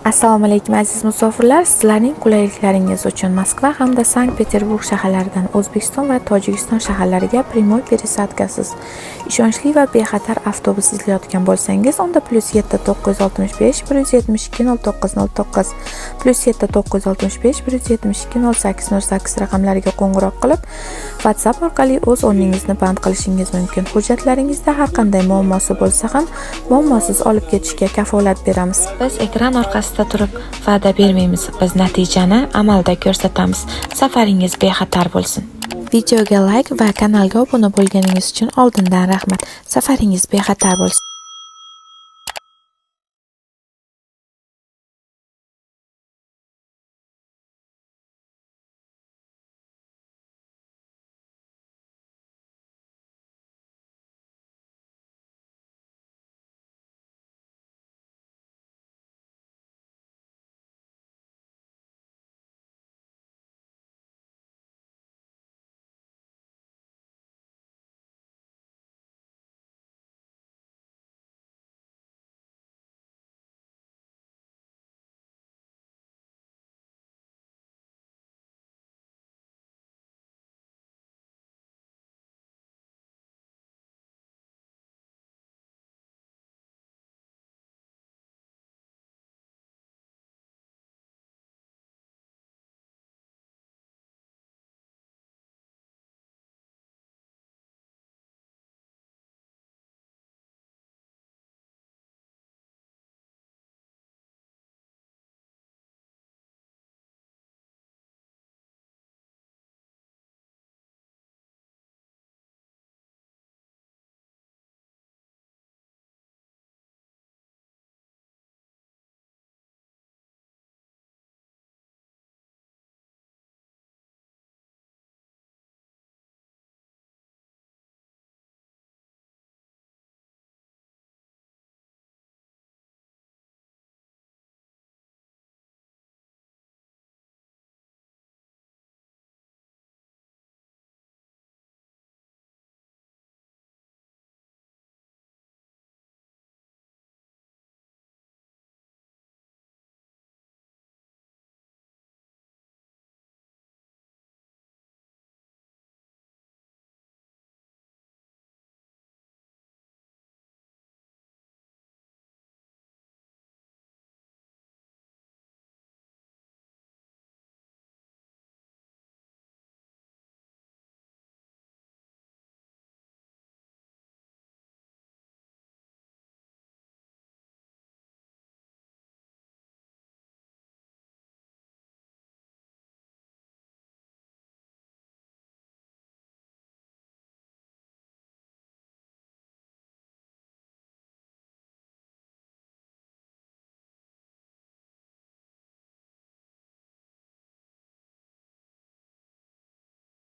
Assalomu alaykum, aziz musofirlar! Sizlarning qulayliklaringiz uchun Moskva hamda Sankt-Peterburg shaharlaridan O'zbekiston va Tojikiston shaharlariga прямой пересадка siz ishonchli va bexatar avtobus izlayotgan bo'lsangiz, unda +7 965 172 09 09, +7 965 172 08 08 raqamlariga qo'ng'iroq qilib, WhatsApp orqali o'z o'rningizni band qilishingiz mumkin. Hujjatlaringizda har qanday muammosi bo'lsa ham, muammosiz olib ketishga kafolat beramiz. Biz ekran orqasida turib va'da bermaymiz, biz natijani amalda ko'rsatamiz. Safaringiz bexatar bo'lsin. Videoga layk va kanalga obuna bo'lganingiz uchun oldindan rahmat. Safaringiz bexatar bo'lsin.